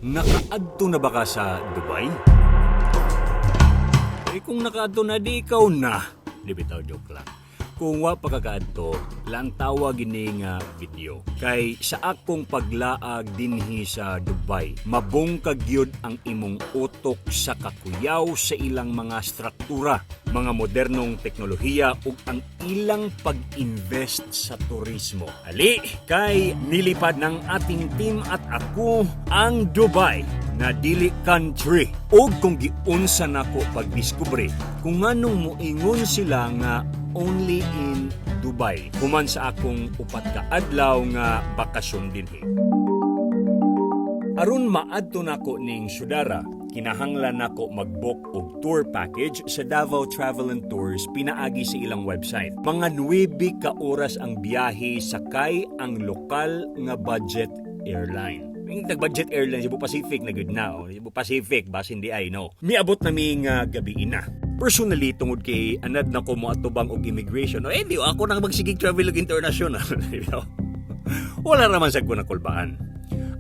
Nakaadto na ba ka sa Dubai? Eh kung nakaadto na, di ikaw na. Di bitaw, joke lang. Kung wa pa ka kaadto, lantawa gini nga video. Kay sa akong paglaag dinhi sa Dubai, mabungkag gyud ang imong utok sa kakuyaw sa ilang mga struktura, mga modernong teknolohiya ug ang ilang pag-invest sa turismo. Ali, kay nilipad ng ating team at ako ang Dubai na dili country. Og kung giunsa nako pagdiskubre kung nganong moingon sila nga only in Dubai human sa akong 4 ka adlaw nga bakasyon dinhi. Aron maadto nako ning syudara, kinahanglan nako mag-book og tour package sa Davao Travel and Tours pinaagi sa ilang website. Mga 9 ka oras ang biyahe sakay ang lokal nga budget airline. Yung tag-budget airline, Cebu Pacific na good na. Oh. Cebu Pacific, basin di ay, no. Miabot na mi nga gabi na. Personally, tungod kay anad na ko mo atubang og immigration, no, eh di ako nang magsigig travel og international. Di ba? Wala naman sa ko nakulbaan.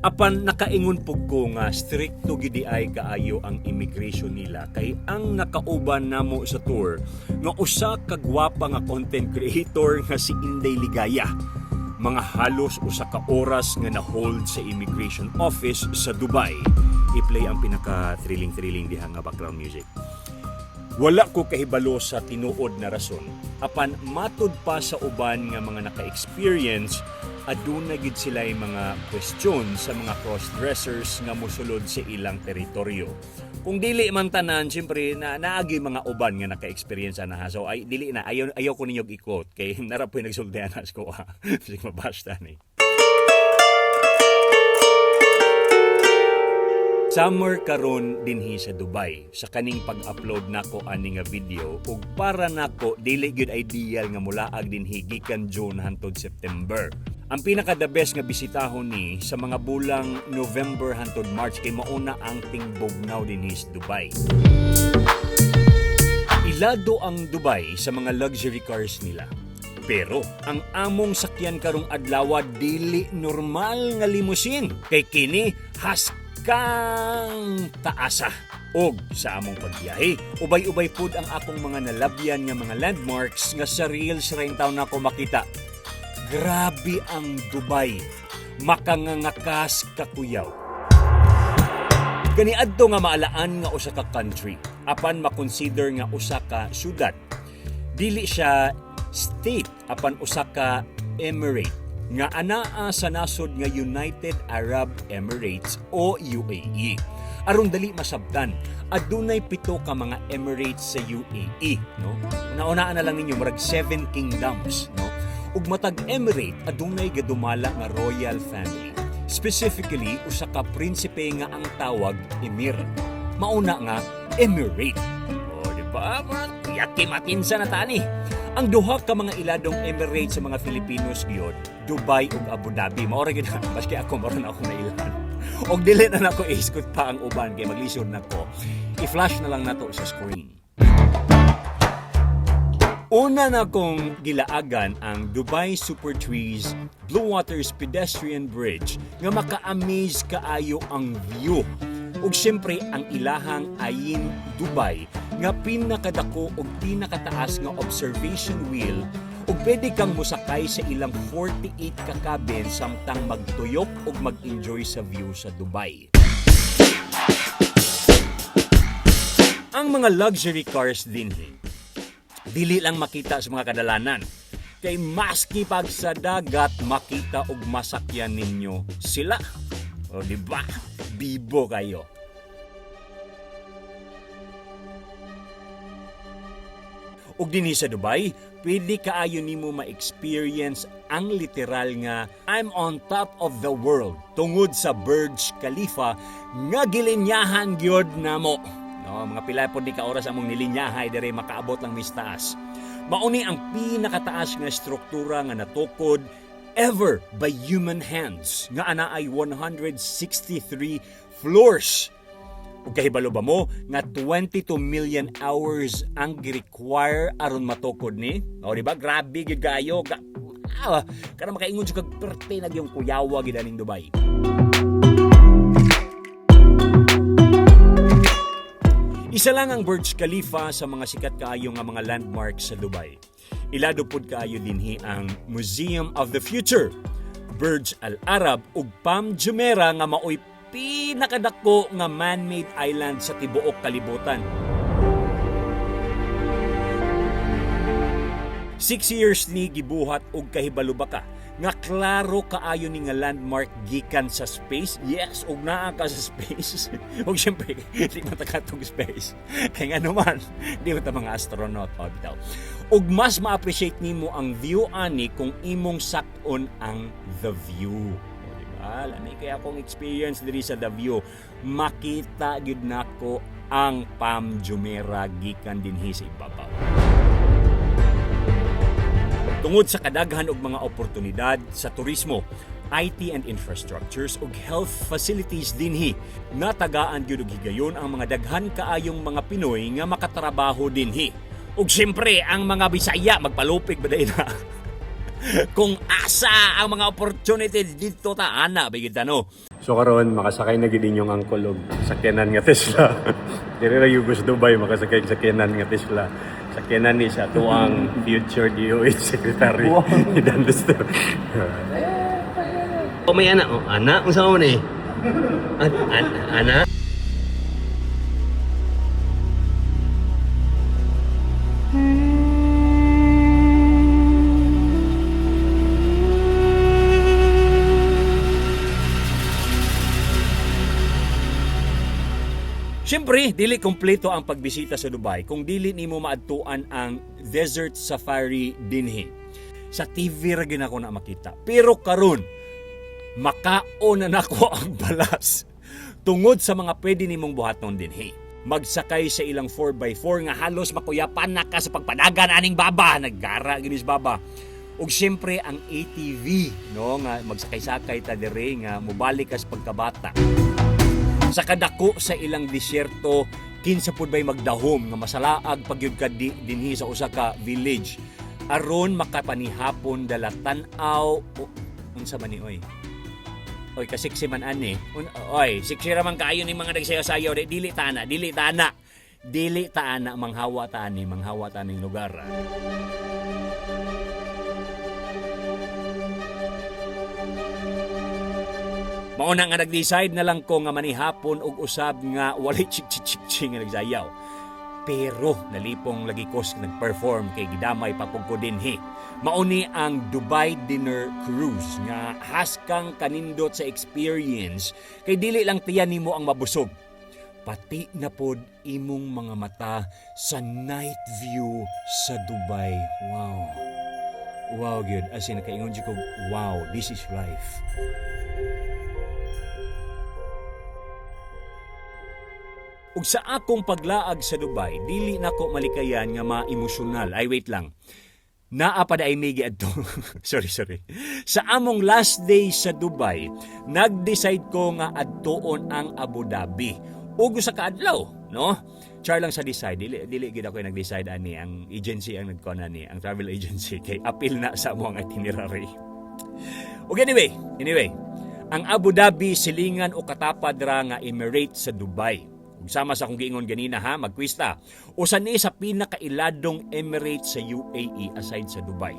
Apan nakaingon pug ko nga strikto gid ay kaayo ang immigration nila kay ang nakauban namo sa tour nga usa ka gwapa nga content creator nga si Inday Ligaya, mga halos usa ka oras nga na-hold sa immigration office sa Dubai. I-play ang pinaka thrilling thrilling diha nga background music. Wala ko kahibalo sa tinuod na rason. Apan matud pa sa uban nga mga naka-experience, aduna gid sila mga question sa mga cross-dressers nga mosulod sa ilang teritoryo. Kung dili man tanan, siyempre na naagi mga uban nga naka-experience na ha. So ay dili na ayaw ayaw ko ninyo i-quote kay nara po'y nagsultihan na ko ha. Sige, mabasta ni. Summer karon dinhi sa Dubai sa kaning pag-upload nako ani nga video, ug para nako dili gyud ideal nga mulaag dinhi gikan June hantod September. Ang pinaka the best nga bisitahon ni sa mga bulang November hantod March kay mauna ang tingbugnaw dinhi sa Dubai. Ilado ang Dubai sa mga luxury cars nila. Pero ang among sakyan karong adlaw dili normal nga limousine kay kini haskang taasa. Og sa among pagbiyahe, ubay-ubay pud ang akong mga nalabyan nga mga landmarks nga sa reels ra taon nako makita. Grabe ang Dubai. Makangangakas kakuyaw. Kaniadto nga maalaan nga usa ka country, apan makonsider nga usa ka syudad. Dili siya state apan usa ka emirate nga anaa sa nasod nga United Arab Emirates o UAE. Aron dali masabtan, adunay 7 ka mga emirates sa UAE, no? Una-unaan na lang ninyo murag seven kingdoms, no? Ug matag emirate adunay gadumala nga royal family. Specifically, usa ka prinsipe nga ang tawag emir. Mauna nga emirate. O, di ba? Yaki matinsa na tani. Ang duha ka mga iladong emirate sa mga Filipinos gyud, Dubai ug Abu Dhabi. Mao ra gyud, maski ako mao na ako nailhan. Og dili na nako iskot pa ang uban kay maglisod nako. I-flash na lang nato sa screen. Una na kong gilaagan ang Dubai Super Trees Blue Waters Pedestrian Bridge nga maka-amaze kaayo ang view. Ug siyempre ang ilahang Ain Dubai nga pinakadako ug pinakataas nga observation wheel ug pwede kang mosakay sa ilang 48 ka cabin samtang magtuyok ug mag-enjoy sa view sa Dubai. Ang mga luxury cars dinhi dili lang makita sa mga kadalanan. Kay maski pag sa dagat makita og masakyan ninyo sila. O di ba? Bibo kayo. Ug dinhi sa Dubai, pwede kaayo nimo ma-experience ang literal nga I'm on top of the world tungod sa Burj Khalifa nga gilinyahan gyud namo. No, mga pila pod ni ka oras among nilinyahay dire makaabot lang mis taas. Mauni ang pinakataas nga struktura nga natukod ever by human hands nga ana ay 163 floors. Ug kahibalo ba mo nga 22 million hours ang gi-require aron matukod ni? O di ba? Grabe gyud kaayo. Kana makaingon jud kag perte na gyung kuyawa gid aning Dubai. Isa lang ang Burj Khalifa sa mga sikat kaayo nga mga landmarks sa Dubai. Ilado pud kaayo dinhi ang Museum of the Future, Burj Al Arab ug Palm Jumeirah nga maoy pinakadako nga man-made island sa tibuok kalibutan. 6 years ni gibuhat og kahibalo ba ka nga klaro kaayo ni nga landmark gikan sa space? Yes, og naa ka sa space. Ug syempre, di man ta katog space. Kay ngano man, di man ta mga astronaut o bitaw. Ug mas ma-appreciate nimo ang view ani kung imong sak-on ang The View. O, di ba? Lami kay akong experience diri sa The View. Makita gyud nako ang Palm Jumeirah gikan dinhi sa ibabaw. Tungod sa kadaghan og mga oportunidad sa turismo, IT and infrastructures ug health facilities dinhi, natagaan gyud og higayon ang mga daghan kaayong mga Pinoy nga makatrabaho dinhi. Ug siyempre ang mga Bisaya, magpalupig ba diay na? Kung asa ang mga opportunity, dito ta ana bigid no. So karon makasakay na gid inyong uncle og sakyanan nga Tesla. Diri ra gyud sa Dubai makasakay og sakyanan nga Tesla. Sakyanan ni sa atuang future DOH Secretary ni Dan Lester. Oh, may ana, oh, ana unsa man ni? Ana. Siyempre, dili kompleto ang pagbisita sa Dubai kung dili nimo maadtuan ang Desert Safari dinhi. Sa TV ra gyud ako na makita. Pero karon, makaon na nako ang balas. Tungod sa mga pwede nimong buhaton dinhi. Magsakay sa ilang 4x4 nga halos makuyapan na ka sa pagpadagan aning baba, naggara gyud sa baba. Ug siyempre ang ATV, no, nga magsakay-sakay ta dire nga mobalik ka sa pagkabata. Sa kadako sa ilang disyerto, kinsa pud bay magdahom nga masalaag pagyud ka dinhi sa usa ka village aron makapanihapon dala tan-aw unsa man ni, oy? Oy, kasiksi man ani. Oy, siksi ra man kaayo ning mga nagsayaw-sayaw di. Dili ta ana, dili ta ana, dili ta ana, manghawa ta ani, manghawa ta ning lugar, ah. Mao na nga nag-decide na lang ko nga manihapon og usab nga walay chik chik chik chik nga nagsayaw. Pero nalipong lagi ko sa nag-perform kay gidamay pa pud ko dinhi. Mauni ang Dubai Dinner Cruise nga haskang kanindot sa experience kay dili lang tiyan nimo ang mabusog. Pati na pod imong mga mata sa night view sa Dubai. Wow. Wow gyud, as in nakaingon jud ko, "Wow, this is life." Ug sa akong paglaag sa Dubai, dili nako malikayan nga ma-emosyonal. Ay, wait lang. Naa pa ay may giadto. Sorry, sorry. Sa among last day sa Dubai, nag-decide ko nga adtuon ang Abu Dhabi. Ug usa ka adlaw, no? Char lang sa decide, dili dili gid ako yung nag-decide ani, ang agency ang nagkuan ani, ang travel agency kay apil na sa among itinerary. Okay, anyway, ang Abu Dhabi silingan o katapad ra nga emirate sa Dubai. Ug sama sa akong giingon ganina ha, magkwista. Usa ni sa pinakailadong emirate sa UAE aside sa Dubai.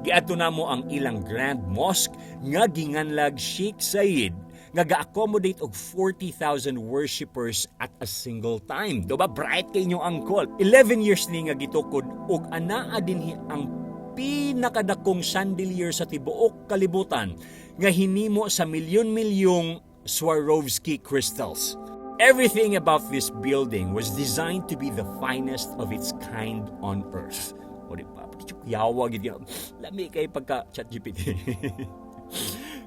Giadto namo ang ilang Grand Mosque nga ginganlag Sheikh Zayed nga ga-accommodate og 40,000 worshippers at a single time. Do ba bright kay inyong uncle? 11 years ni nga gitukod ug anaa dinhi ang pinakadakong chandelier sa tibuok kalibutan nga hinimo sa milyon-milyong Swarovski crystals. Everything about this building was designed to be the finest of its kind on earth. O di ba? Pati yawa gid. Lami kay pagka ChatGPT.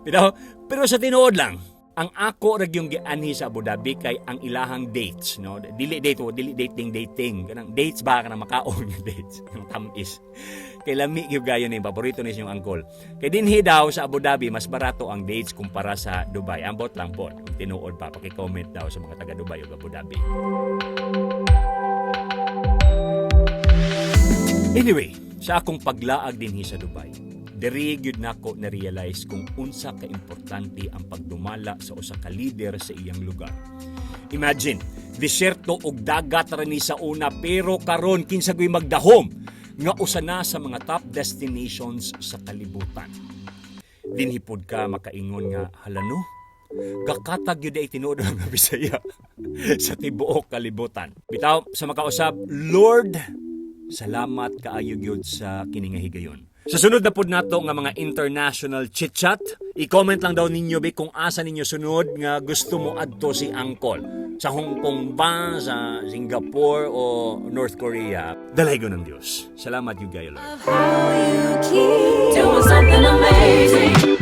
Pero sa tinuod lang, ang ako ra yung gianhi sa Abu Dhabi kay ang ilahang dates, no? Dili date o dili dating dating, kanang dates ba, kanang makaon nga dates, kanang tamis. Kay lami gyud gayo ni paborito ni siyang uncle. Kay dinhi daw sa Abu Dhabi mas barato ang dates kumpara sa Dubai. Ambot lang po. Kung tinuod pa, paki-comment daw sa mga taga Dubai ug Abu Dhabi. Anyway, sa akong paglaag dinhi sa Dubai, diri gyud nako na-realize kung unsa ka importante ang pagdumala sa usa ka leader sa iyang lugar. Imagine, Disyerto ug dagat ra ni sa una, pero karon kinsa gyud magdahom nga usa na sa mga top destinations sa kalibutan. Dinhi pod ka makaingon nga hala no, gakatag gyud ay tinuod ang mga Bisaya sa tibuok kalibutan. Bitaw sa makausab, Lord, salamat kaayo gyud sa kini nga higayon. Sa sunod na pud nato nga mga international chit-chat, i-comment lang daw ninyo bi kung asa ninyo sunod nga gusto mo adto si Uncle. Sa Hong Kong ba, sa Singapore o North Korea? Dalaygon ng Diyos. Salamat gyud kaayo, Lord. How you keep doing something amazing.